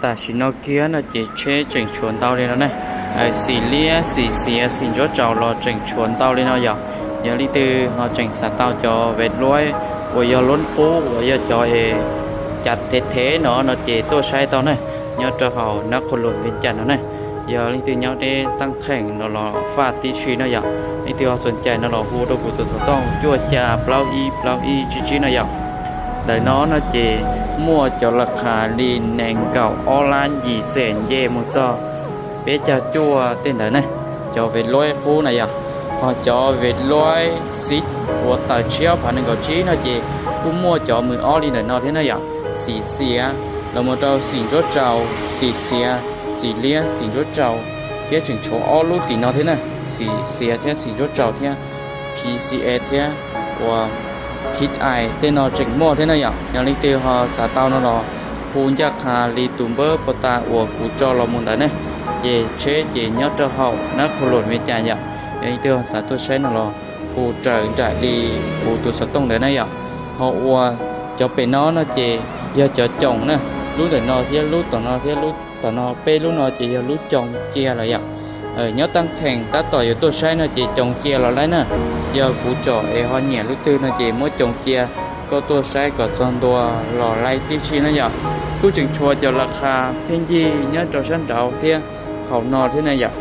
Tam sim no kiag no ces tsheb tseem tshuav ntau li no ne. Xim liab, xim xiav, xim ntsuab tsaus los tseem tshuav ntau li no yom. Yog leej twg ho tseem xav tau cov vej luab uas yog lub qub uas yog cov es cav thev thev no no ces tuaj saib tau ne, nyob rau hauv Nab Qhua Luam Vias Cas no ne. Yog leej twg nyob deb Tab Khees no los faj tib si no yom. Leej twg ho txom nyem no los hu rau kuv tus xov tooj cuaj xya plaub ib plaub ib tsib tsib no yom. Ntawm no no ces muaj cov las khas li nees nkaum ob lab yim xees nce mus txog peb caug cuaj tej ntawd ne, cov vej luab qub na yom. Ho cov vej luab xiv uas tawm tshiab phav nees nkaum tsib no ces kuj muaj cov mws ob li ntawm no thiab na yom. Xim xiav los mus rau xim ntsuab tsaus, xim xiav, xim liab, xim ntsuab tsaus, thiab tseem tshuav ob lub tim no thiab na, xim xiav thiab xim ntsuab tsaus thiab, P C S thiab uas Kit Ai tej no tseem muaj thiab na yom. Yog leej twg ho xav tau no los hu ncaj qha li tus npawb pos tas uas kuv tso los mus ntawd ne, ces tsheb ces nyob rau hauv Nab Qhua Luam Vias Cas yom. Yog leej twg xav tuaj saib no los hu raws nraim li kuv tus xov tooj ntawd na yom. Ho uas cov pem no no ces yog cov coos na, lub ntawm no thiab lub tom no thiab lub tom no, peb lub no ces yog lub coos cia lawm yom. Nyob Tab Khees tab tom yuav tuaj saib no ces coos cia los laib na. Yog kuv tsom es ho nyiam lub twg no ces muab coos cia, koj tuaj saib kom txog ntua los laib tib si na yom. Kuj tseem tshuav cov las khas pheej yig nyob rau sab nraud thiab hauv no thiab na yom.